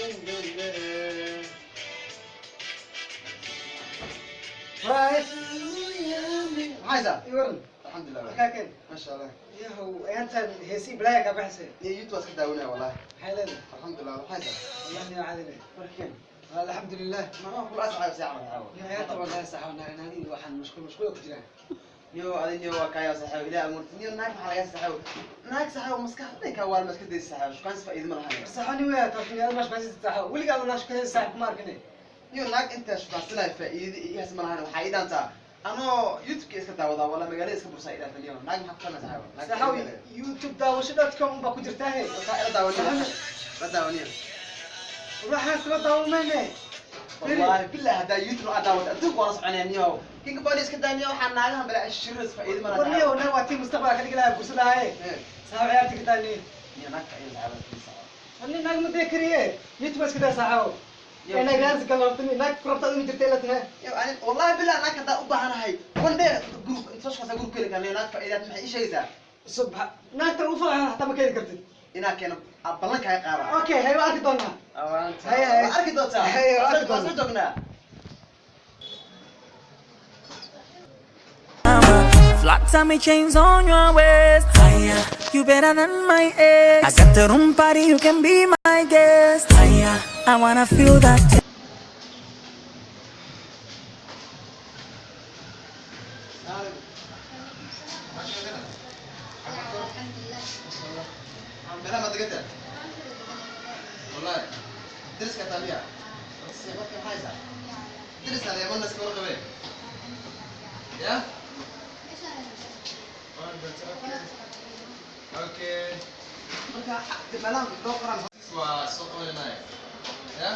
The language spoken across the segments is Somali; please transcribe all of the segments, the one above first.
Alxamdulilah. Right. Maxaysaa? Iwaran. Alxamdulilah. Halkaa keen. Maasha Allah. Yahow, ayaantan heesii balaaya kaa baxsay. Iyo YouTube waa iska daawanaya wallahi. Maxay leedahay? Alxamdulilah, maxaysaa? Wallahi yaa caadile. Markeen. Alxamdulilah. Maxaa kula asxaab si camal caawa? Nin ayaanta wallahi saxaw naagnaagii waxaan mashquul mashquul ku jiraan. Niyo adi niyo waa kaayaa saxaab ilaa amuurta. Niyo naag maxaa laga saxaab? Naag saxaab maskaxda ka waar maska daysa saxaab. Shukaan faa'iido ma lahan. Saxaw nin weyaa taas nin mash baasis saxaw. Weligaa walaa shukaan saaxib kuma arkine. Niyo naag inta shukaansanaya faa'iido iyo has ma lahan. Waxaa ii dhaantaa anoo YouTube-ka iska daawadaa wala magaalada iska bursaa ii dhaanta niyo. Naag maxaa ku falna saxaab? Saxaw YouTube daawasho.com baa ku jirtaa he. Ila daawaniyo. La daawaniyo. Waxaan kula daawamayne. والله بالله هذا يوتيوب عداوة أدوك ورا سبعين نيو كينج بوليس كده نيو حنا لهم بلا الشرس فإذا ما warniyow naag waa tii mustaqbalka ka dhigi lahaa guursadaaye. Saxaw ciyaarta ka taani. نيو ناك فإذا العبد Warni naag ma deekariye. YouTube iska daa saxaw. Ee naag raadis galabtani naag ku rabta inuu jirtay la tahay. يو أنا والله بالله ناك هذا أبا أنا هاي وان ده جروب أنت شو خلاص جروب كله كان نيو ناك فإذا ما إيش هيدا Subxa naagta u faraxan hataa ma keeni kartid. إنا كان أبلنك هاي قارة Okay, hay waa arki doonaa. هاي هاي أركي دوتا هاي، أركي دوتا. دوتا Flat tummy chains on your waist. Hiya, you better than my ex. I got the room party, you can be my guest. Hiya, I wanna feel that. بلا ما تقدر والله درس كتابية بس ما حاجة درس على يمنا سكور قبل يا Okay. marka meelaha doo qoran Waa soo qabanaya. Ya?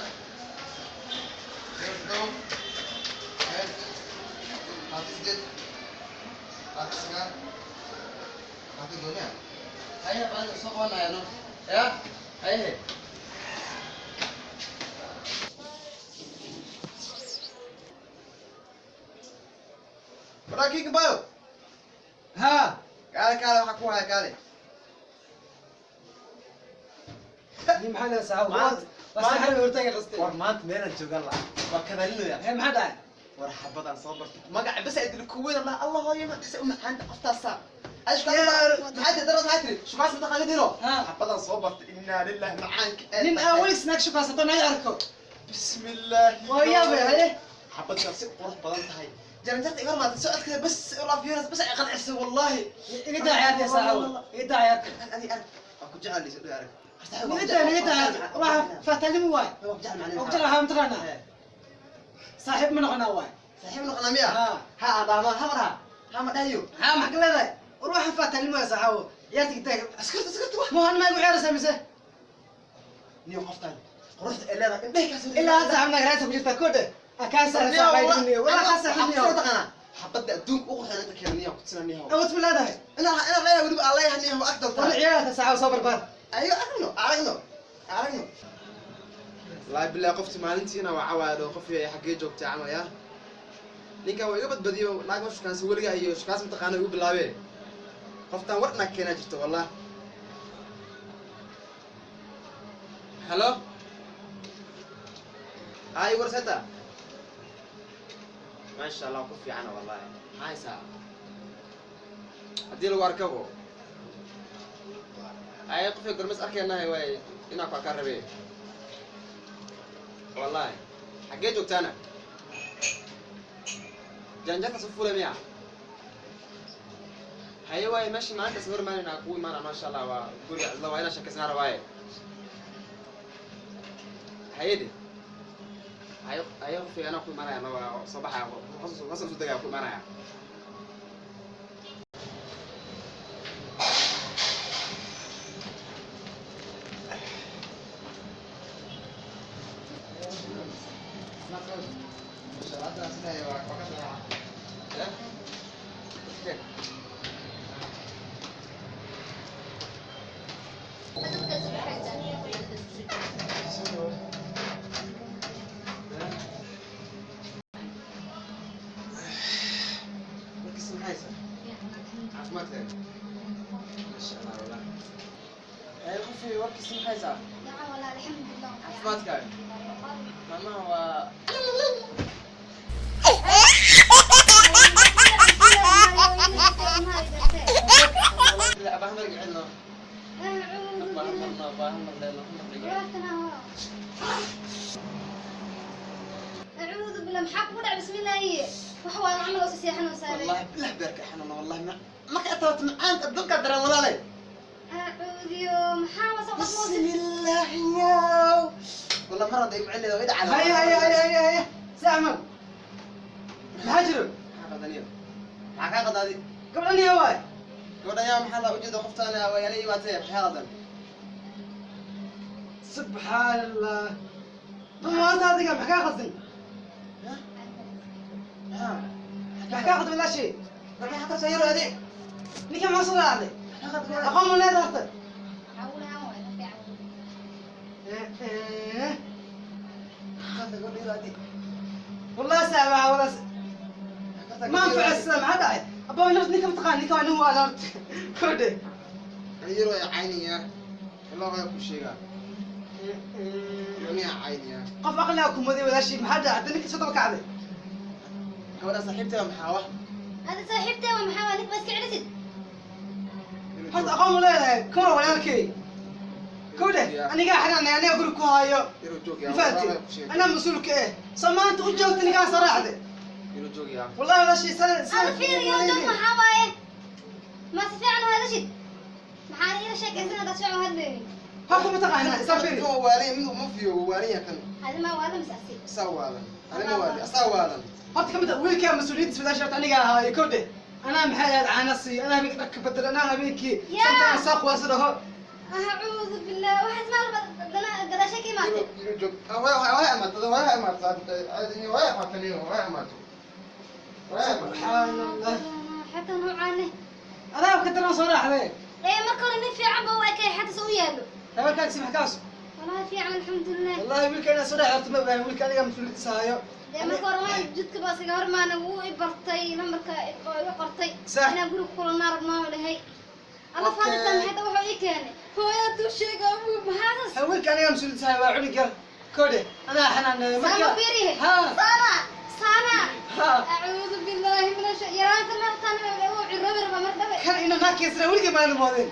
Go. Hal, 8, 8, 9, 8 gooniya haye baan soo qabanaya no ya haye Warakiga bayo Ha. kaale kaale waxaa ku haya kaale Nin maxaa leedahay saxaw? Maanta- Waa saxaw hortaaga qastay. War maanta meelaan joogaan la waa kadalinoya Hee maxaa dhacay? War xabadaan soo bartay magaca bas ay dil kuweyn allah allah hooyo ma dhisa u macaanta qoftaasa maxaa tiri darad maxaa tiri shukaas mataqaanid ino Ha. xabadaan soo bartay innaa lillahi macaanka ee Nin aan weli snack shukaasato naga arko. bismillaahi Waa yaabay haye. xabadkaan si qurux badan tahay jaranjarta iga hormaatay socodkeeda bas ula fiiras bas ay qancisay wallaahi Iga daa ciyaartay saxaw. Iga daa ciyaartay. Ani arag waa ku jecel liisa arag. Iga daa iga daa. Waxa fatalimo waay. Waa ku jecel macnaheedu. Oo jecel waxaa mataqaanaa. Saaxiib ma noqonaa waay. Saaxiib noqonaa miya? Ha. Ha adama ha marha ha ma dhahayo. Ha maxaa ka leedahay? War waxa fatalimo waay saxaw. Ciyaarta ka daa. Askarta askarta wax Muhan ma igu ciyaaraysaa mise? Niyo qoftaan quruxda ay leedahay indhaha kaas. Ilaa hadda saxaab naag raadsa ku jirtaa koodhe. Ha kaa saaxiib saaxiib. Walaa kaa saaxiib niyo. Xabadda adduunka ugu qurxoon inta keena niyo kutusina niyo. Awood ma leedahay? Inaa inaa leeyahay weliba aan leeyahay niyo ag doontaa. War ciyaarta saxaw soo barbaar. Ayo aragno aragno aragno. Wallaahi billahi qofti maalintiina waa cawaado qof ay xaggee joogtay camal yaa. Ninkan waa iga badbadiyo naag ma shukaansa weligaa iyo shukaans mataqaana igu bilaabee. Qoftaan war naag keenaa jirta wallah. Hello? Ay war seta. Maasha Allah ku fiican wallahi. Maxaa haysaa? Haddii lagu arkabo. Ay qofka gormes arkeenahay waay inaa ku arkaan rabee. Wallahi. Xaggee joogtaana? Jaanjarta soo fuulay miya? Haye waaye meesha maalintaas hor imaanayna kugu imaana maasha Allah waa guriga cidla waa inaan sheekaysnaa rabaaye. Haye de. Haye haye qofka anaa ku imaanaya ma waa soo baxaya hoos soo degaya ku imaanaya. Markiisa maxaa haysaa? Caafimaadkaaga? Maasha Allah wallahi. Ay qofkii warkiisa maxaa haysaa? Caafimaadkaaga maalmaha waa Wallahi abaha marga celino. Abaha marna, abaha marna, marna. أعوذ بالله maxaa kugu dhacay bismillaahi wax waa camal oo seexan oo saaray. Wallahi bilah beerka xanuuna, wallahi ma marka aad macaanka dalka daran walaalay. أعوذ maxaa wasaq Bismillaahi yow, wallah mar hadda igu celido way dhacda. هيا هيا هيا هيا هيا ساعمل maxaa jiro? Maxaa qadaniyo, maxaa kaa qadaadi? Gabdhan iyo waay. Gabadhan yaa, maxaa la ujeeda qoftaan wayaala imaatee, maxaa qadan? Subxaan allah, maanta adiga maxaa kaa qaldan? Maxaa? Maxaa kaa qaldan walaashay? Maxaa ka sayro adi? Ninka maxaa soo raacday? Maxaa qadan? Aqoon ma leedahay horta? Cawlaan waay dadka cawlaan. Eh, eh. Maxaa qadan gabadha adi? والله ساعة ولا ما انفع السلام maxaa dhacay abaa nafta ninka mataqaan ninka waa nin waa horta kordhe. Yaro ay cayniya, wallah waa ku sheegaa yoniya cayniya. Qof aqliga ku maday walaashii, maxaa dhacay hadda ninka soo daba kacday? Gabadha saaxiibteeda maxaa wax? هذا saaxiibtay waa maxaa waa ninka bas ka celisid. Horta aqoon ma leedahay kuma walaalkay kordhe, anigaa xanaanay, anigaa guri ku hayo. Yaro joog yaa. Mafahanti, anaa mas-uulka eh soo maanta u joogta ninkaa soo raacday. Yaro joog yaa. Wallahi walaashii هذا fiir iyo joog maxaa waaye ma si fiican u hadashid maxaa ila sheekaysan haddaad si fiican u hadlaynin. Horta ma taqaanaa isaa fiiri. Kan waa waalan, mid ma fiyo, waa waalan yaa kan. هذا ma waala mise asi? Asaa waalan, anima waalan, asaa waalan. Horta kamid ah wiilkaa mas-uuliyaddiisa walaashii horta anigaa ahaayo kordhe, anaa maxay ahayd caana siiyo, anaa habeenkii dharka bedel, anaa habeenkii Yaa. santaan soo quwaasa dhaho. أعوذ بالله waxaas ma dana gadaashay ka imaatay. Yaro joog, way way imaatay, way imaatay, way imaatay, way imaatay, way imaatay. Subxaan allah. Xataa noocaane. Adaa ka daran soo raacday. Ee marka hore nin fiican ba u ekay xataa soo u yaalo. Habarkaagsi maxaa kaas? والله fiican alxamdulilah. Wallahi wiilka inaa soo raacay horta ma ogahay, wiilka anigaa mas-uuliyaddiisa hayo. Dee marka hore waan jidka baa iskaga hormaana wuu i bartay lambarka oo iga qortay. Sax. Inaan guriga kulanaa rabnaa oo dhahay alla. Okay. Faadita maxay wuxuu ii keenay hooyada tuu sheega maxaasas. Ha, wiilka anigaa mas-uuliyaddiisa hayo, waa cunug yar kordhe, anaa xanaaneeyo sama marka fiirihe. Ha. Sana sana. Ha. acuudu billaahi min asha yaraanta meeltaan uu ciroobi rabaa mar dhawe. Kan inuu naa keensana weligay maalin moodeen.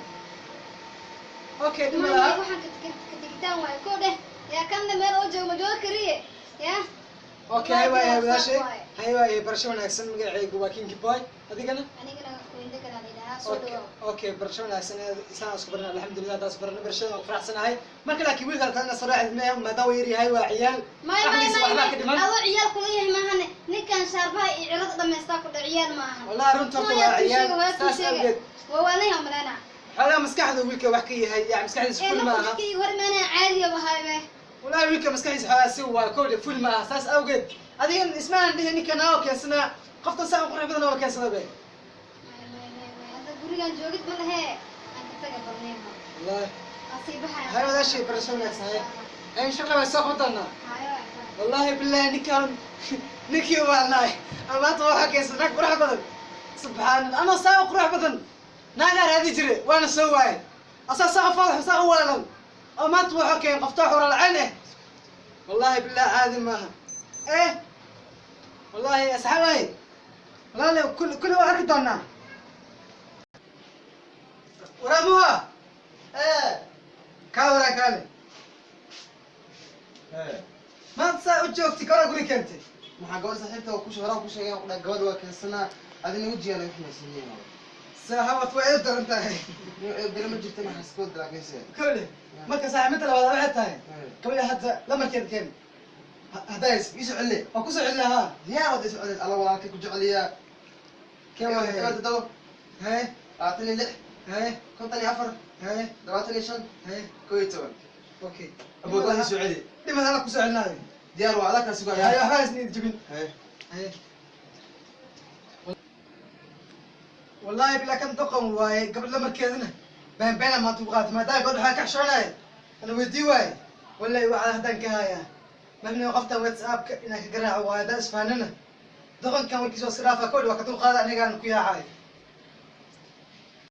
Okay, dhib ma laha. Waxaan ka digitaan waaye koo dheh yaa kanna meel oo joogo ma joogi kariye yaa. Okay, hay waaye walaashay, hay waaye, barasho wanaagsan. Magacaygu waa Kingi Boy, adigana? Anigana kuwinda kalaa la yidhahaa, soo okay dhawow. Okay, barasho wanaagsan, isaan isku barna, alxamdulilah taas barna barashada waan faraxsanahay. Marka laakiin wiilka kalena soo raacid maaha maadaama yar yahay, waa ciyaal. May may. Aqligiisa May waxbaa may ka dhiman. Adoo ciyaal kula yahay maahane, ninkan shaarbaha iyo cirada dhamaystaa ku dha ciyaal ma ahan. Wallahi runta horta waa ciyaal, saas awgeed. Waa waalan yahay malena. Xoolaha maskaxda wiilka wax ka yahay yani maskaxdiisa ee ful ma marka aha. jidka iga hor imaanaya caadiya bahaybe. Wallahi wiilka maskaxdiisa xoolaha si waa kowdhe ful ma aha, saas awgeed adiga ismaan dhihi ninka naa oo keensanaa qofta saa u qurux badan oo keensada be. May may may may, hadda gurigan joogid ma lehe, aan ka taga balneema. Wallahi. Waa sii baxaya. Hay walaashay, barasho wanaagsan. Hay hay, insha allah waa soo qabantaanaa. Hayo. Wallahi billahi ninkan ninkii waalnaay amaanta waxaa keensan naag qurux badan. Subxaan allah, anoo saa u qurux badan naagaa raadi jire waana soo waayay, asaa saa u faadax saa u waalan oo maanta waxaa keen qoftaa xura lacen eh. Wallahi billah caadi maaha eh. Wallahi asxaabay walaale kulli kulli waa arki doonaa waraamuha. Ee. Kaa waraa kaale. Ee. Maanta saa u joogtay kora guri keentay. Maxaa gabadha saaxiibta ku horaa ku sheegay ku dhahay gabadha waa keensanaa, adina wejigaa laga xumaysanyahay. Saaxabad waa ii daran tahay. Dila ma jirta, maxaa iska wada laakiinse. Kole marka saaxiibada labaad waxay tahay gabadha hadda lamarkeed keen haddays. Ii soo celiye. Waa kusoo celina haa. Diyaar wada isoo celiye, alla walaalkay ku jeceliyaa. Keen Eber waay. 7, haye. 26, haye. 54, haye. 25, haye. 11. Okay. Abood waa ii soo celi. Dhimad ala kusoo celinaayo. Diyaar waa adaa kaa sugaya. Haye, waxba isniid jibin. Haye. Haye, wallahi bilaa kan doqon waaye, gabadh lamarkeedana been beena maanta ugu qaatay maadaama gabadh waxaa ka xishoonaya ana weydii waaye. Wallahi wacda haddaan ka hayaa mabni qoftan WhatsAppka inaan ka garaaco waaye, haddaan isfahanana doqonkan warkiisa waa iska dhaafaa kowdhi, waa ka dulqaada anigaan ku yaacay.